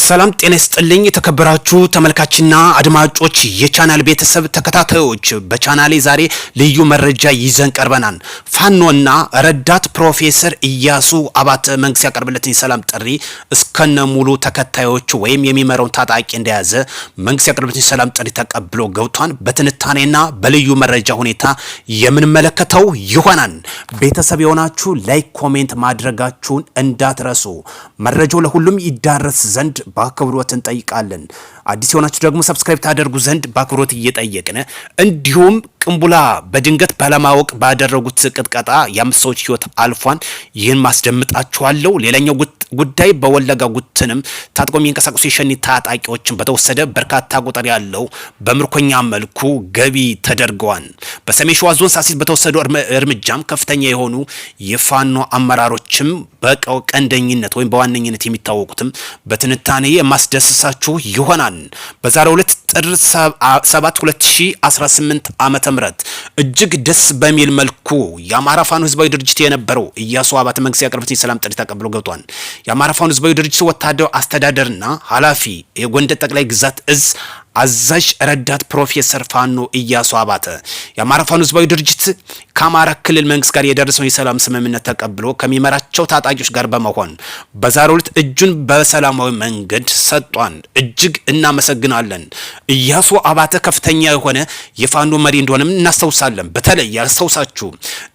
ሰላም ጤና ይስጥልኝ የተከበራችሁ ተመልካችና አድማጮች፣ የቻናል ቤተሰብ ተከታታዮች፣ በቻናሌ ዛሬ ልዩ መረጃ ይዘን ቀርበናል። ፋኖና ረዳት ፕሮፌሰር ኢያሱ አባተ መንግስት ያቀርብለትን የሰላም ጥሪ እስከነ ሙሉ ተከታዮቹ ወይም የሚመራውን ታጣቂ እንደያዘ መንግስት ያቀርብለትን የሰላም ጥሪ ተቀብሎ ገብቷን በትንታኔና በልዩ መረጃ ሁኔታ የምንመለከተው ይሆናል። ቤተሰብ የሆናችሁ like፣ comment ማድረጋችሁን እንዳትረሱ። መረጃው ለሁሉም ይዳረስ ዘንድ በአክብሮት እንጠይቃለን። አዲስ የሆናችሁ ደግሞ subscribe ታደርጉ ዘንድ በአክብሮት እየጠየቅን፣ እንዲሁም ቅንቡላ በድንገት ባለማወቅ ባደረጉት ቅጥቀጣ የ5 ሰዎች ህይወት አልፏን። ይህን ማስደምጣችኋለሁ። ሌላኛው ጉዳይ በወለጋ ጉትንም ታጥቆ የሚንቀሳቀሱ የሸኒ ታጣቂዎችን በተወሰደ በርካታ ቁጥር ያለው በምርኮኛ መልኩ ገቢ ተደርገዋል። በሰሜን ሸዋ ዞን ሳሲት በተወሰዱ እርምጃም ከፍተኛ የሆኑ የፋኖ አመራሮችም በቀንደኝነት ወይም በዋነኝነት የሚታወቁትም በትንታኔ የማስደስሳችሁ ይሆናል። በዛሬው ዕለት ጥር 7 2018 ዓ.ም. እጅግ ደስ በሚል መልኩ የአማራ ፋኖ ህዝባዊ ድርጅት የነበረው ኢያሱ አባተ መንግስት ያቀረበትን የሰላም ጥሪ ተቀብሎ ገብቷል። የአማራ ፋኖ ህዝባዊ ድርጅት ወታደራዊ አስተዳደርና ኃላፊ፣ የጎንደር ጠቅላይ ግዛት እዝ አዛዥ ረዳት ፕሮፌሰር ፋኖ ኢያሱ አባተ የአማራ ፋኖ ህዝባዊ ድርጅት ከአማራ ክልል መንግስት ጋር የደረሰውን የሰላም ስምምነት ተቀብሎ ከሚመራቸው ታጣቂዎች ጋር በመሆን በዛሬው ዕለት እጁን በሰላማዊ መንገድ ሰጥቷል። እጅግ እናመሰግናለን። ኢያሱ አባተ ከፍተኛ የሆነ የፋኖ መሪ እንደሆነም እናስታውሳለን። በተለይ ያስታውሳችሁ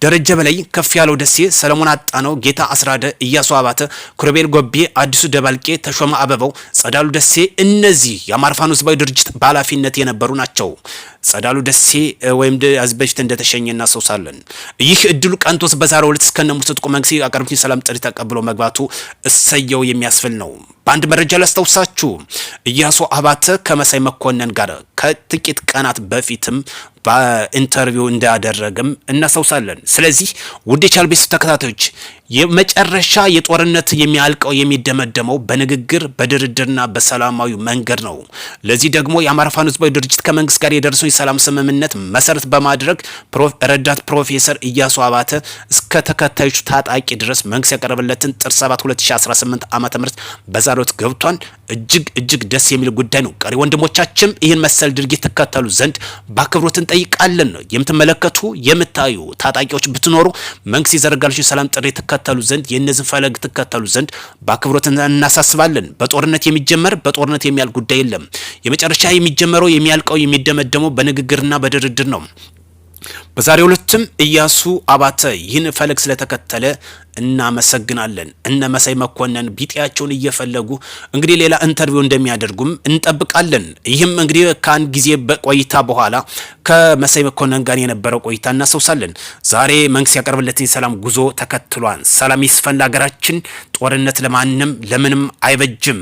ደረጀ በላይ፣ ከፍ ያለው ደሴ፣ ሰለሞን አጣነው፣ ጌታ አስራደ፣ ኢያሱ አባተ፣ ኩረቤል ጎቤ፣ አዲሱ ደባልቄ፣ ተሾመ አበበው፣ ጸዳሉ ደሴ፣ እነዚህ የአማራ ፋኖ ህዝባዊ ድርጅት በኃላፊነት የነበሩ ናቸው። ጸዳሉ ደሴ ወይም ከዚህ በፊት እንደተሸኘ እናስታውሳለን። ይህ እድሉ ቀንቶስ በዛሬው ዕለት እስከነ ሙሉ ትጥቁ መንግስት ያቀረቡትን የሰላም ጥሪ ተቀብሎ መግባቱ እሰየው የሚያስብል ነው። በአንድ መረጃ ላስታውሳችሁ፣ ኢያሱ አባተ ከመሳይ መኮንን ጋር ከጥቂት ቀናት በፊትም በ interview እንዳደረግም እናስታውሳለን። ስለዚህ ውድ የቻናል ቤተሰብ ተከታታዮች፣ የመጨረሻ የጦርነት የሚያልቀው የሚደመደመው በንግግር፣ በድርድርና በሰላማዊ መንገድ ነው። ለዚህ ደግሞ የአማራ ፋኖ ህዝባዊ ድርጅት ከመንግስት ጋር የደረሰውን የሰላም ስምምነት መሰረት በማድረግ ረዳት ፕሮፌሰር ኢያሱ አባተ እስከ ተከታዮቹ ታጣቂ ድረስ መንግስት ያቀረበለትን ጥር 7 2018 ዓ.ም. በዛሬው ዕለት ገብቷል። እጅግ እጅግ ደስ የሚል ጉዳይ ነው። ቀሪ ወንድሞቻችን ይህን መሰል ድርጊት ተከተሉ ዘንድ በአክብሮት እንጠይቃለን። ነው የምትመለከቱ የምታዩ ታጣቂዎች ብትኖሩ መንግስት የዘረጋላችሁ የሰላም ጥሪ ትከተሉ ዘንድ፣ የእነዚህን ፈለግ ትከተሉ ዘንድ በአክብሮት እናሳስባለን። በጦርነት የሚጀመር በጦርነት የሚያልቅ ጉዳይ የለም። የመጨረሻ የሚጀመረው፣ የሚያልቀው፣ የሚደመደመው በንግግርና በድርድር ነው። በዛሬው ዕለትም ኢያሱ አባተ ይህን ፈለግ ስለተከተለ እናመሰግናለን። እነ መሳይ መኮንን ቢጤያቸውን እየፈለጉ እንግዲህ ሌላ interview እንደሚያደርጉም እንጠብቃለን። ይህም እንግዲህ ከአንድ ጊዜ በቆይታ በኋላ ከመሳይ መኮንን ጋር የነበረው ቆይታ እናስታውሳለን። ዛሬ መንግስት ያቀርብለትን የሰላም ጉዞ ተከትሏል። ሰላም ይስፈን ለሀገራችን። ጦርነት ለማንም ለምንም አይበጅም።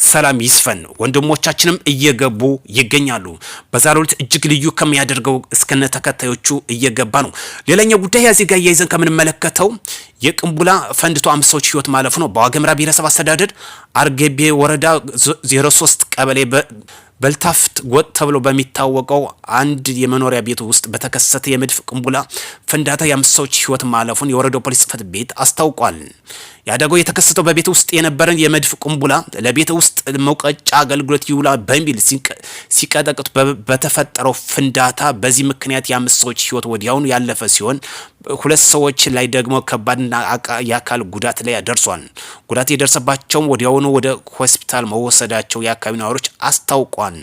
ሰላም ይስፈን። ወንድሞቻችንም እየገቡ ይገኛሉ። በዛሬው ዕለት እጅግ ልዩ ከሚያደርገው እስከነ ተከታዮቹ እየገባ ነው። ሌላኛው ጉዳይ ያዚህ ጋር እያይዘን ከምንመለከተው የቅንቡላ ፈንድቶ 5 ሰዎች ህይወት ማለፉ ነው። በዋግኽምራ ብሔረሰብ አስተዳደር አርገቤ ወረዳ 03 ቀበሌ በልታፍት ጎጥ ተብሎ በሚታወቀው አንድ የመኖሪያ ቤት ውስጥ በተከሰተ የመድፍ ቅንቡላ ፍንዳታ የ5 ሰዎች ህይወት ማለፉን የወረዳው ፖሊስ ጽሕፈት ቤት አስታውቋል። የአደጋው የተከሰተው በቤት ውስጥ የነበረን የመድፍ ቅንቡላ ለቤት ውስጥ መውቀጫ አገልግሎት ይውላል በሚል ሲቀጠቅጡ በተፈጠረው ፍንዳታ፣ በዚህ ምክንያት የ5 ሰዎች ህይወት ወዲያውኑ ያለፈ ሲሆን ሁለት ሰዎች ላይ ደግሞ ከባድና የአካል ጉዳት ላይ ደርሷል። ጉዳት የደረሰባቸውም ወዲያውኑ ወደ ሆስፒታል መወሰዳቸው የአካባቢ ነዋሪዎች አስታውቋል።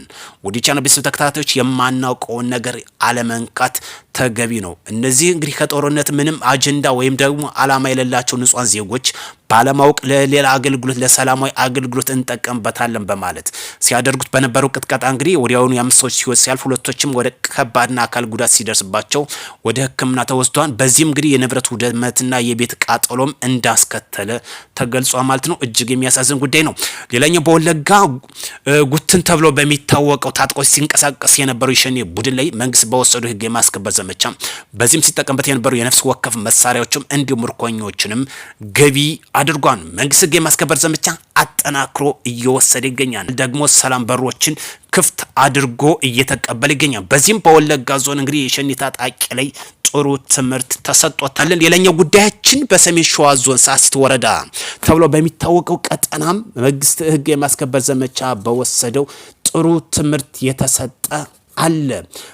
ወደ ቻናል ቤተሰብ ተከታታዮች፣ የማናውቀውን ነገር አለመንካት ተገቢ ነው። እነዚህ እንግዲህ ከጦርነት ምንም አጀንዳ ወይም ደግሞ አላማ የሌላቸው ንጹሃን ዜጎች ባለማወቅ ለሌላ አገልግሎት፣ ለሰላማዊ አገልግሎት እንጠቀምበታለን በማለት ሲያደርጉት በነበረው ቅጥቀጣ እንግዲህ ወዲያውኑ የ5 ሰዎች ህይወት ሲያልፍ ሁለቶችም ወደ ከባድና አካል ጉዳት ሲደርስባቸው ወደ ሕክምና ተወስደዋል። በዚህም እንግዲህ የንብረት ውድመትና የቤት ቃጠሎም እንዳስከተለ ተገልጿል ማለት ነው። እጅግ የሚያሳዝን ጉዳይ ነው። ሌላኛው በወለጋ ጉትን ተብሎ በሚታወቀው ታጥቆ ሲንቀሳቀስ የነበረው የሸኔ ቡድን ላይ መንግስት በወሰዱ ህግ የማስከበር ዘመቻ በዚህም ሲጠቀምበት የነበሩ የነፍስ ወከፍ መሳሪያዎችም እንዲሁም ምርኮኞችንም ገቢ አድርጓል። መንግስት ህግ የማስከበር ዘመቻ አጠናክሮ እየወሰደ ይገኛል። ደግሞ ሰላም በሮችን ክፍት አድርጎ እየተቀበለ ይገኛል። በዚህም በወለጋ ዞን እንግዲህ የሸኔ ታጣቂ ላይ ጥሩ ትምህርት ተሰጥቶታል። ሌላኛው ጉዳያችን በሰሜን ሸዋ ዞን ሳሲት ወረዳ ተብሎ በሚታወቀው ቀጠናም መንግስት ህግ የማስከበር ዘመቻ በወሰደው ጥሩ ትምህርት የተሰጠ አለ።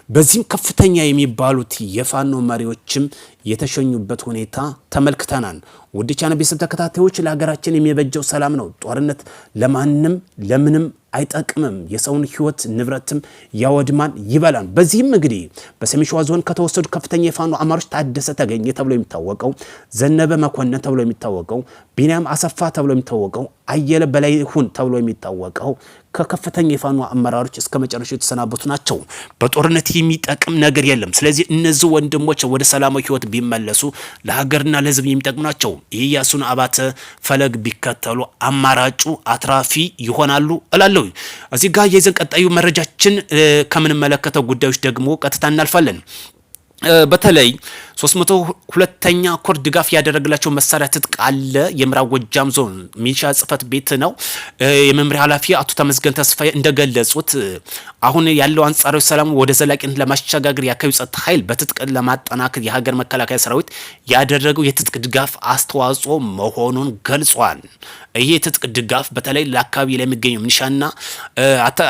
በዚህም ከፍተኛ የሚባሉት የፋኖ መሪዎችም የተሸኙበት ሁኔታ ተመልክተናል። ውድ ቻናል ቤተሰብ ተከታታዮች፣ ለሀገራችን የሚበጀው ሰላም ነው። ጦርነት ለማንም ለምንም አይጠቅምም። የሰውን ሕይወት ንብረትም ያወድማን ይበላል። በዚህም እንግዲህ በሰሜን ሸዋ ዞን ከተወሰዱ ከፍተኛ የፋኖ አማሮች ታደሰ ተገኘ ተብሎ የሚታወቀው፣ ዘነበ መኮንን ተብሎ የሚታወቀው፣ ቢንያም አሰፋ ተብሎ የሚታወቀው፣ አየለ በላይሁን ተብሎ የሚታወቀው ከከፍተኛ የፋኖ አመራሮች እስከ መጨረሻው የተሰናበቱ ናቸው። በጦርነት የሚጠቅም ነገር የለም። ስለዚህ እነዚህ ወንድሞች ወደ ሰላማዊ ሕይወት ቢመለሱ ለሀገርና ለሕዝብ የሚጠቅሙ ናቸው። የኢያሱን አባተ ፈለግ ቢከተሉ አማራጩ አትራፊ ይሆናሉ እላለሁ። እዚህ ጋር የዘን ቀጣዩ መረጃችን ከምንመለከተው ጉዳዮች ደግሞ ቀጥታ እናልፋለን። በተለይ 302ኛ ኮር ድጋፍ ያደረግላቸው መሳሪያ ትጥቅ አለ። የምዕራብ ጎጃም ዞን ሚሊሻ ጽሕፈት ቤት ነው። የመምሪያ ኃላፊ አቶ ተመስገን ተስፋዬ እንደገለጹት አሁን ያለው አንጻራዊ ሰላም ወደ ዘላቂነት ለማሸጋገር የአካባቢው ጸጥታ ኃይል በትጥቅ ለማጠናከር የሀገር መከላከያ ሰራዊት ያደረገው የትጥቅ ድጋፍ አስተዋጽኦ መሆኑን ገልጿል። ይህ የትጥቅ ድጋፍ በተለይ ለአካባቢ ለሚገኘው ሚሊሻና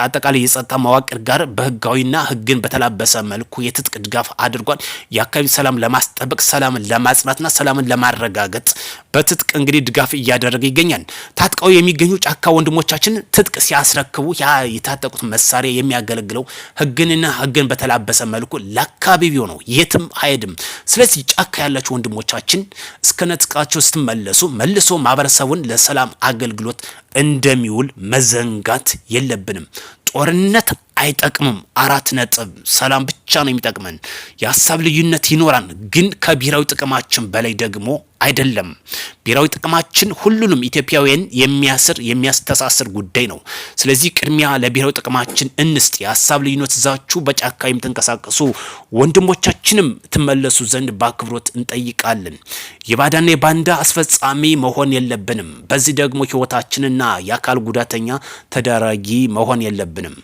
አጠቃላይ የጸጥታ መዋቅር ጋር በህጋዊና ህግን በተላበሰ መልኩ የትጥቅ ድጋፍ አድርጓል። የአካባቢ ሰላም ለማስጠበቅ፣ ሰላምን ለማጽናትና ሰላምን ለማረጋገጥ በትጥቅ እንግዲህ ድጋፍ እያደረገ ይገኛል። ታጥቀው የሚገኙ ጫካ ወንድሞቻችን ትጥቅ ሲያስረክቡ ያ የታጠቁት መሳሪያ የሚያገለግለው ህግንና ህግን በተላበሰ መልኩ ለአካባቢው ነው፣ የትም አይሄድም። ስለዚህ ጫካ ያላቸው ወንድሞቻችን እስከነትጥቃቸው ስትመለሱ መልሶ ማህበረሰቡን ለሰላም አገልግሎት እንደሚውል መዘንጋት የለብንም። ጦርነት አይጠቅምም። 4 ነጥብ። ሰላም ብቻ ነው የሚጠቅመን። የሀሳብ ልዩነት ይኖራል፣ ግን ከብሔራዊ ጥቅማችን በላይ ደግሞ አይደለም። ብሔራዊ ጥቅማችን ሁሉንም ኢትዮጵያውያን የሚያስር የሚያስተሳስር ጉዳይ ነው። ስለዚህ ቅድሚያ ለብሔራዊ ጥቅማችን እንስጥ። የሀሳብ ልዩነት ይዛችሁ በጫካ የምትንቀሳቀሱ ወንድሞቻችንም ትመለሱ ዘንድ በአክብሮት እንጠይቃለን። የባዳና የባንዳ አስፈጻሚ መሆን የለብንም። በዚህ ደግሞ ሕይወታችንና የአካል ጉዳተኛ ተደራጊ መሆን የለብንም።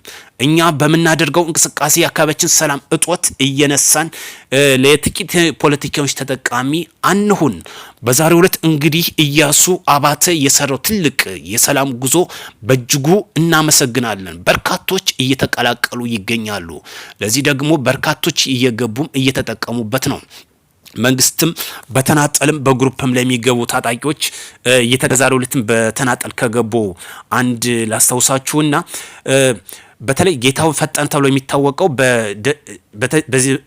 እኛ በምናደርገው እንቅስቃሴ የአካባቢያችን ሰላም እጦት እየነሳን ለጥቂት ፖለቲካዎች ተጠቃሚ አንሁን። በዛሬው ዕለት እንግዲህ ኢያሱ አባተ የሰራው ትልቅ የሰላም ጉዞ በእጅጉ እናመሰግናለን። በርካቶች እየተቀላቀሉ ይገኛሉ። ለዚህ ደግሞ በርካቶች እየገቡም እየተጠቀሙበት ነው። መንግስትም በተናጠልም በ group ም ለሚገቡ ታጣቂዎች እየተገዛሬው ዕለትም በተናጠል ከገቡ አንድ ላስታውሳችሁና በተለይ ጌታውን ፈጠን ተብሎ የሚታወቀው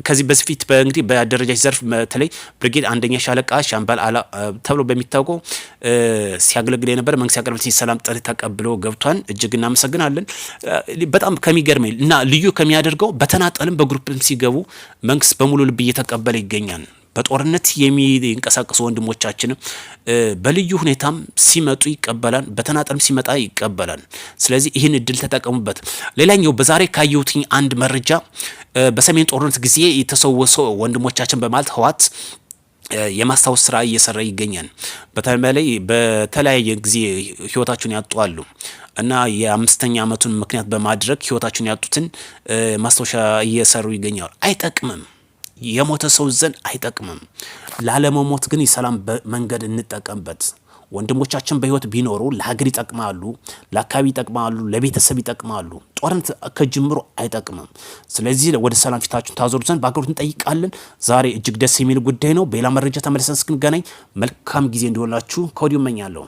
ከዚህ በፊት እንግዲህ በአደረጃጀት ዘርፍ በተለይ ብርጌድ አንደኛ ሻለቃ ሻምበል ተብሎ በሚታወቀው ሲያገለግል የነበረ መንግስት ያቀረበለትን የሰላም ጥሪ ተቀብሎ ገብቷል። እጅግ እናመሰግናለን። በጣም ከሚገርመኝ እና ልዩ ከሚያደርገው በተናጠልም በ group ም ሲገቡ መንግስት በሙሉ ልብ እየተቀበለ ይገኛል። በጦርነት የሚንቀሳቀሱ ወንድሞቻችንም በልዩ ሁኔታም ሲመጡ ይቀበላል፣ በተናጠልም ሲመጣ ይቀበላል። ስለዚህ ይህን እድል ተጠቀሙበት። ሌላኛው በዛሬ ካየሁትኝ አንድ መረጃ በሰሜን ጦርነት ጊዜ የተሰወሰ ወንድሞቻችን በማለት ህወሓት የማስታወስ ስራ እየሰራ ይገኛል። በተለይ በተለያየ ጊዜ ህይወታቸውን ያጡ አሉ እና የ5ኛ ዓመቱን ምክንያት በማድረግ ህይወታቸውን ያጡትን ማስታወሻ እየሰሩ ይገኛሉ። አይጠቅምም። የሞተ ሰው ዘንድ አይጠቅምም። ላለመሞት ግን የሰላም መንገድ እንጠቀምበት። ወንድሞቻችን በህይወት ቢኖሩ ለሀገር ይጠቅማሉ፣ ለአካባቢ ይጠቅማሉ፣ ለቤተሰብ ይጠቅማሉ። ጦርነት ከጅምሮ አይጠቅምም። ስለዚህ ወደ ሰላም ፊታችሁን ታዞሩ ዘንድ በአክብሮት እንጠይቃለን። ዛሬ እጅግ ደስ የሚል ጉዳይ ነው። በሌላ መረጃ ተመልሰን እስክንገናኝ መልካም ጊዜ እንዲሆንላችሁ ከወዲሁ እመኛለሁ።